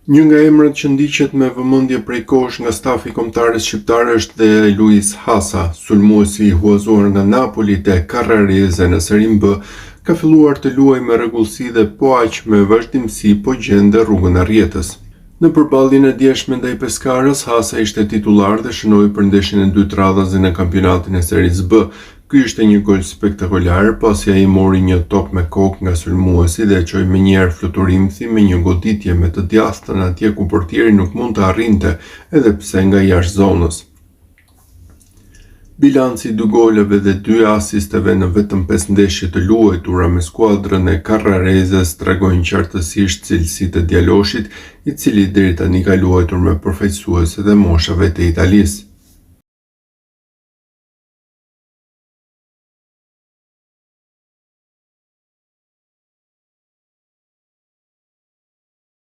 Një nga emrat që ndiqet me vëmendje prej kohësh nga stafi i kombëtares shqiptare është dhe Luis Hasa, sulmuesi i huazuar nga Napoli te Carrarese në Serinë B, ka filluar të luajë me rregullsi dhe po aq me vazhdimësi po gjen dhe rrugën e rrjetës. Në përballjen e djeshme ndaj Peskarës, Hasa ishte titullar dhe shënoi për ndeshjen e dytë radhazi në kampionatin e Serisë B. Ky ishte një gol spektakolar, pasi ai mori një top me kokë nga sulmuesi dhe e çoi menjëherë fluturimthi me një goditje me të djathtën atje ku portieri nuk mund të arrinte, edhe pse nga jashtë zonës. Bilanci i dy golave dhe dy asisteve në vetëm pesë ndeshje të luajtura me skuadrën e Carrarezes tregojnë qartësisht cilësitë e djaloshit, i cili deri tani ka luajtur me përfaqësueset e moshave të Italisë.